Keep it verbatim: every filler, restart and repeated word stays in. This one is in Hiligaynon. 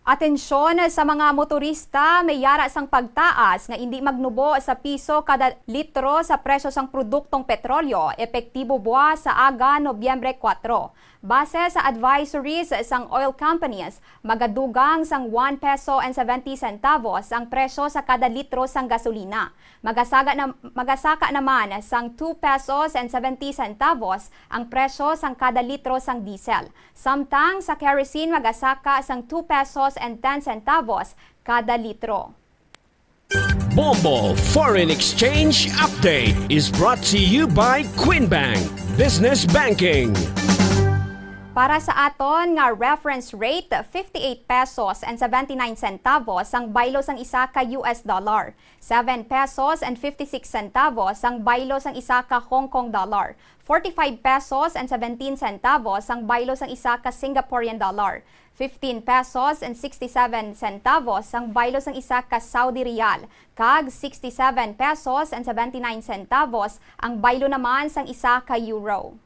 Atensyon sa mga motorista, may yara sang pagtaas nga indi magnubo sa piso kada litro sa presyo sang produktong petrolyo, epektibo buwas sa aga, Nobyembre kuwatro. Base sa advisories sang oil companies, magadugang sang one peso and seventy centavos ang presyo sa kada litro sang gasolina. Magasaga na, magasaka naman sang two pesos and seventy centavos ang presyo sang kada litro sang diesel. Samtang sa kerosene, magasaka sang two pesos and ten centavos kada litro. Bombo Foreign Exchange Update is brought to you by Queen Bank Business Banking. Para sa aton nga reference rate, fifty-eight pesos and seventy-nine centavos ang baylo sang isa ka U S dollar, seven pesos and fifty-six centavos ang baylo sang isa ka Hong Kong dollar, forty-five pesos and seventeen centavos ang baylo sang isa ka Singaporean dollar, fifteen pesos and sixty-seven centavos ang baylo sang isa ka Saudi riyal, kag sixty-seven pesos and seventy-nine centavos ang baylo naman sang isa ka euro.